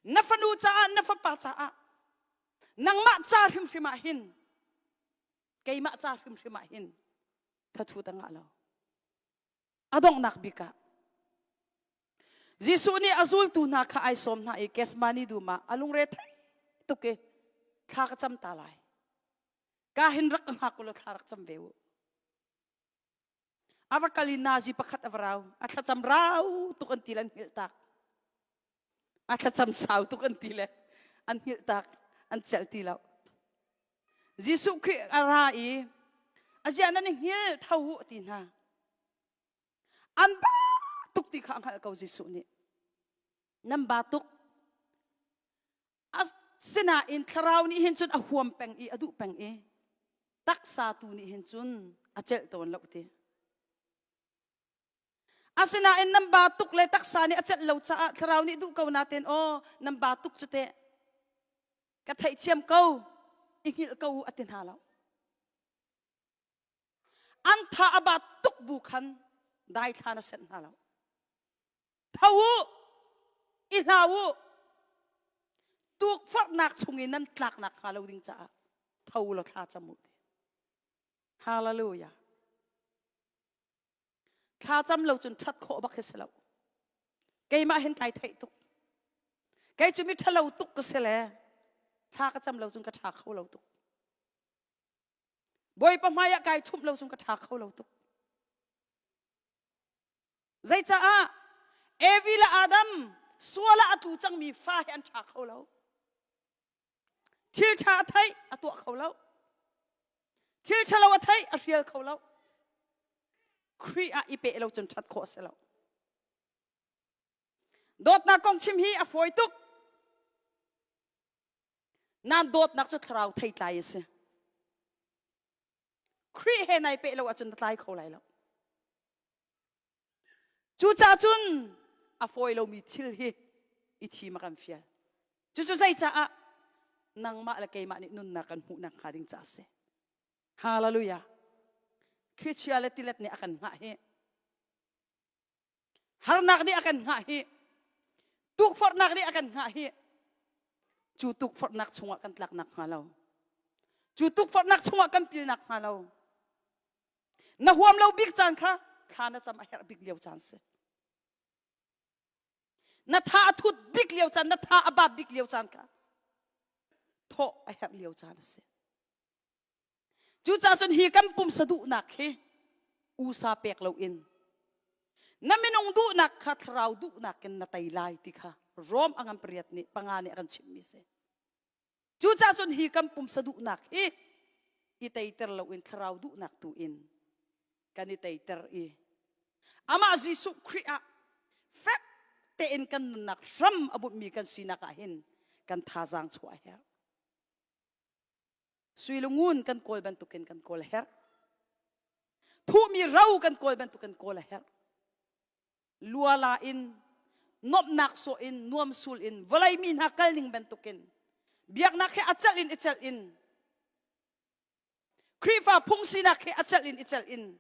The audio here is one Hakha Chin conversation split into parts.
Na fanu caah, na fapa caah, nangmah ca hrimhrim ah hin, keimah ca hrimhrim ah hin, thathu ta ngah lo. A donghnak bik ah, Jesuh nih a zultu hna kha ai sawm hna i Gethsemane dum ah a lungre thei tuk i thla ka cam ta lai. Ka hin rak ka hngak u law thla rak cam ve u. A va kal i nazi pakhat a va rau. A thlacam rau tuk an ti le an hngilh tak. A thlacam sau tuk an ti le an hngilh tak. An celh ti lo. Jesuh Khrih a ra i a ziah nan i hngilh tho u ti hna. An ba tuk ti kha a hngalh ko Jesuh nih. Nan ba tuk. Asinain thlarau nih hin cun a huam peng i a duh peng i taksa tu nih hin cun a celh tawn lo ti. Asinain nan ba tuk le taksa nih a celh lo caah thlarau nih duh ko naten aw nan ba tuk cu teh ka theihthiam ko i hngilh ko u a ti hna lo. An tha a ba tuk bu khan daithlan a senh hna lo. Tho u, i hlau u. Tukforhnak chung i nan tlaknak hnga lo ding caah tho law thla cam u ti. Hallelujah. Thla cam lo cun ṭhat khawh bak hi si lo. Keimah hin kai theih tuk. Kei cu mi ṭhalo tuk ka si le thla ka cam lo cun ka ṭha kho lo tuk. Bawipa hmai ah kai ṭhumh lo cun ka ṭha kho lo tuk. Zeicaah Evi le Adam sual ah a tlu cangmi fa hi an ṭha kho lo. Thil ṭha a theih a tuah kho lo. Thil ṭhalo a theih a hrial kho lo. Khrih ah i peh lo cun ṭhat khawh a si lo. Dawtnak kong chim hi a fawi tuk. Nan dawtnak cu thlarau theitlai a si. Khrih he nai peh lo ahcun na tlai kho lai lo. Cucaah cun a fawi lomi thil hi i thim a kan fial. Cucu zeicaah nangmah le keimah nih nunnak kan hmuhnak hnga ding caah a si. Hallelujah. Thlichia le tilet nih a kan hngah hi. Harnak nih a kan hngah hi. Tukforhnak nih a kan hngah hi. Cu tukforhnak chungah kan tlaknak hnga lo. Cu tukforhnak chungah kan pilnak hnga lo. Na huam lo bik caan kha thla na cam a herh bik lio caan si. Na tha a thut bik lio caan, na tha a bat bik lio caan kha thawh a herh lio caan a si. Cucaah cun hi kan pumsa duhnak hi usa pek loin na minung duhnak kha thlarau duhnak in na tei lai ti kha Rom a ngan pariat nih panga nih a kan chimhmi si. Cucaah cun hi kan pumsa duhnak hi i teiter loin thlarau duhnak tu in kan i teiter i amah Jesuh Khrih ah fek tein kan nunnak hram a bunhmi kan sinak ah hin kan thazaang chuah a herh. Sui le ngun kan kawl bantukin kan kawl a herh. Thuhmi ro kan kawl bantukin kawl a herh. Luala in, nuamhnak sawh in, nuamsul in, vawlei mi hna kal ning bantukin, biaknak he a celh in i celh in, Khrihfa phung sinak he a celh in i celh in,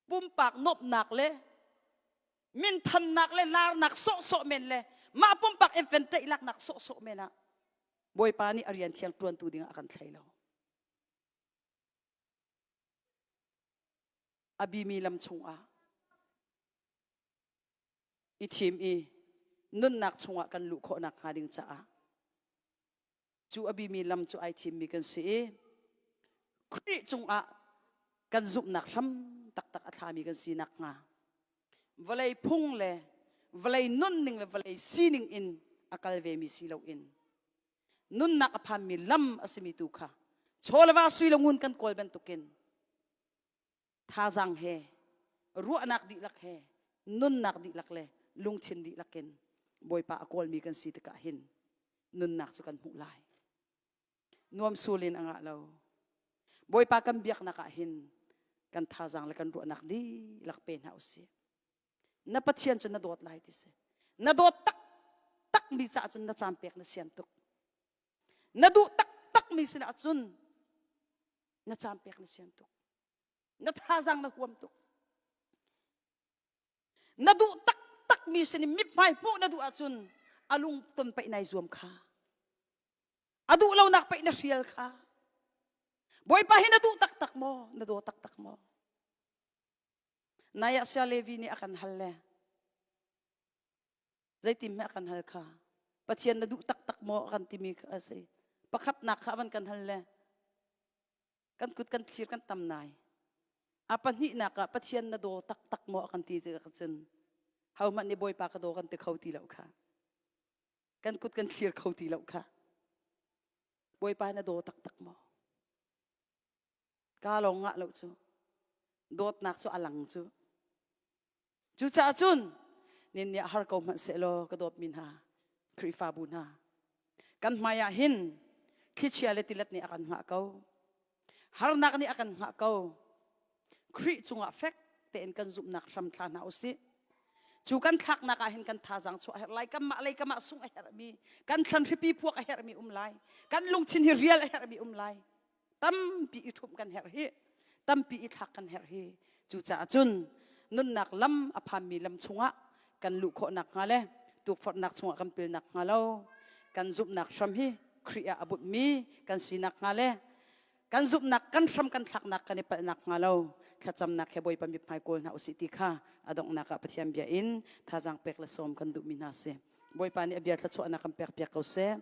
pumpak nuamhnak le minthannak le larnak sawhsawh men le mah pumpak advantage laknak sawhsawh men ah Bawipa nih a rian thiang ṭuantu dingah a kan thlei lo. A bimi lam chungah i thim i nunnak chungah kan luh khawh nakhnga ding caah cu a bimi lam cu ai thimmi kan si i Khrih cungah kan zumhnak hram taktak a thlami kan si nakhnga vawlei phung le vawlei nunning le vawlei sining in a kal vemi si loin nunnak a phanmi lam a simi tu kha chaw le va sui le ngun kan kawl bantukin thazaang he ruahnak dihlak he nunnak dihlak le lungthin dihlak in Bawipa a kawlmi kan si tikah hin nunnak cu kan hmuh lai. Nuam sul in a ngah lo. Bawipa kan biaknak ah hin kan thazaang le kan ruahnak dihlak pe hna usih. Na Pathian cu na dawt lai ti si. Na dawt taktak mi caah cun na caan pek na sian tuk. Na duh taktak mi sinah cun na caan pek na sian tuk. Na thazaang na huam tuk. Na duh taktak mi sin mithmai hmuh na duh ahcun A lung ton paih nai zuam kha. A duh lonak paih na hrial kha. Bawipa hi na duh taktak maw? Na daw taktak maw? Nai ah Sia Levi nih a kan hal le zeitin hme a kan hal kha Pathian na duh taktak maw a kan timi a si. Pakhatnak kha van kan hal le kan kut kan thlir kan tam nai. A pahnihnak ah Pathian na daw taktak maw a kan ti tikah cun hohmanh nih Bawipa ka daw kan ti kho ti lo kha. Kan kut kan thlir kho ti lo kha. Bawipa na daw taktak maw? Ka lawng ngah lo cu. Dawtnak cu a lang cu. Cucaah cun nin nih har ko hmanh sehlaw ka dawtmi hna Khrihfabu hna kan hmai ah hin thlichia le tilet nih a kan hngah ko. Harnak nih a kan hngah ko. Khrih cungah fek tein kan zumhnak hram thla hna usih. Cu kan thlaknak ah hin kan thazaang chuah a herh lai, kanmah lei kamah sungh a herhmi, kan thlan hripi phuak a herhmi um lai, kan lungthin hi rial a herhmi um lai. Tampi i ṭhumh kan herh hi, tampi i thlak kan herh hi. Cucaah cun nunnak lam a phanmi lam chungah kan luh khawh nakhnga le tukforhnak chungah kan pil nakhnga lo kan zumhnak hram hi Khrih ah a bunhmi kan si nakhnga le kan zumhnak kan hram kan thlaknak kan i palh nakhnga lo thlacamnak he Bawipa mithmai kawl hna usih ti kha a donghnak ah Pathian bia in thazaang pek le sawm kan duhmi hna si. Bawipa nih a bia thluachuahnak kan pek piak ko seh.